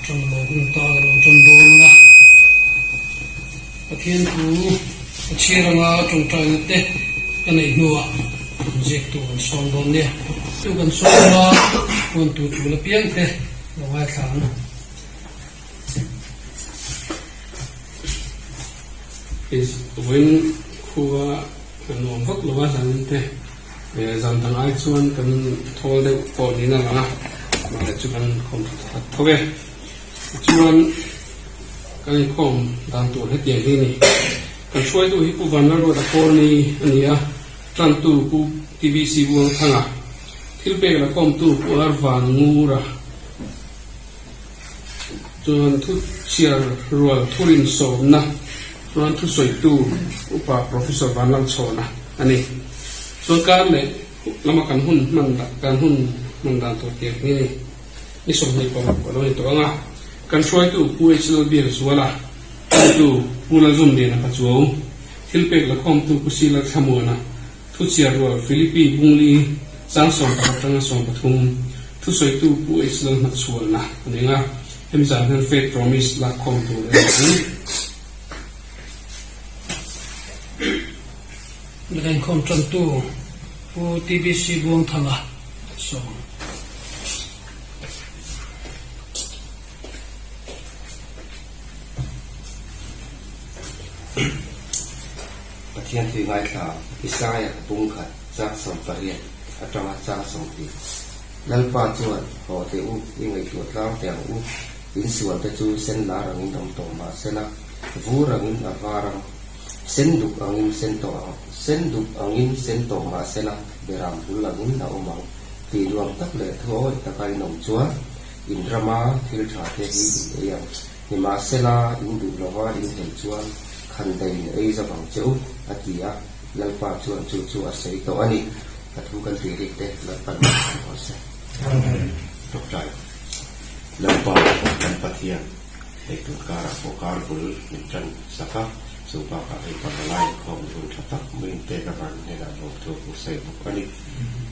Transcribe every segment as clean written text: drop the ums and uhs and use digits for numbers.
Ṭan lo hun ta ka lo ṭan dawn ang a. Pathian thu ka chhiar anga ṭawngṭaina te ka neih hnuah ziaktu kan sawm dawn nia. Chu kan sawm anga huantu ṭul apiang te lo ngaithla ang. Vawiin khua a nuam vak lo a, zanin te zan dang ai chuan kan thawl deuh pawh niin a lang a, mahse chu kan inkhawm tha that tho e. Tichuan kan inkhawm dan tur hetiang hi a ni. Kan hruaitu hi Pu Vanlalruata Kawlni a ni a, tantu Pu TBC Buangthanga, thilpek la khawmtu Pu Arvan Ngura, Chuan thu chhiar rual thurin sawmna chuan thusawitu Upa Professor Vanlalchhawna a ni. Chuan kar leh lama kan hun hman kan hun hman dan tur tiang hi a ni. Ni 26 a lo ni tawh ang a. Kan hruaitu Pu H Lalbiakzuala, hruaitu Pu Lalzumliana Pachuau, thilpek lakhawmtu Pu Si Lalthlamuana, Thuchhiar rual Philippi Bungli chang 11 atanga 13 thusawitu Pu H Lalhmachhuana a ni ang a, hemi zan hian Faith Promise lakkhawm tur a ni ang. Midang tantu Pu TBC Buangthanga sawm. Pathian thui ngaithla Isaia bung khat chang 18 atanga chang 20. Lalpa chuan, Haw teh u, i ngaihtuah tlang teh ang u, in sual te chu sen lar angin awm tawh mah sela, vur angin a var ang, sen duk angin sen tawh ang, sen duk angin sen tawh mah sela, beram bul angin a awm ang, tih nuam tak leh thu awih taka in awm chuan in rama thil tha te hi in ei ang. Nimahsela, in duh lova in hel chuan khan daih in ei zauh ang che u, a ti a. Lalpa chuan chu chu a sawi tawh a ni. A thu kan tih rik te Lalpan a sawi rawh se. Amen. Tawngtai. Lalpa kan Pathian, hei tun karah pawh kar bul min tan sak a, chu bakah hei pavalai inkhawm hun tha tak mai in pek avang hnenah lawmthu kan sawi bawk a ni.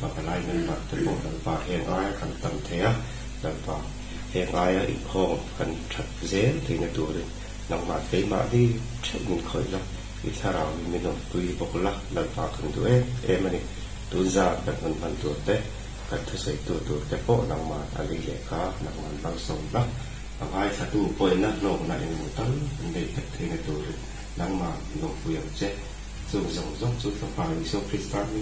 Pavalai member te pawh Lalpa heng aia kan tam thei a, Lalpa heng aia inkhawm kan that zel theihna turin nangmah keimahni theuh min khawih la, i thlarau hi min awmpui bawk la, Lalpa kan duh em em a ni. Tun zan kan hun hman tur te, kan thusawitu tur te pawh nangmah a lei lehkha nangmah malsawm la, a ngaithlatu pawhina hlawkna engemaw tal an neih vek theihna turin nangmah min awmpui ang che. Chung zawng zawng chu Fapa Isua Krista hmingin.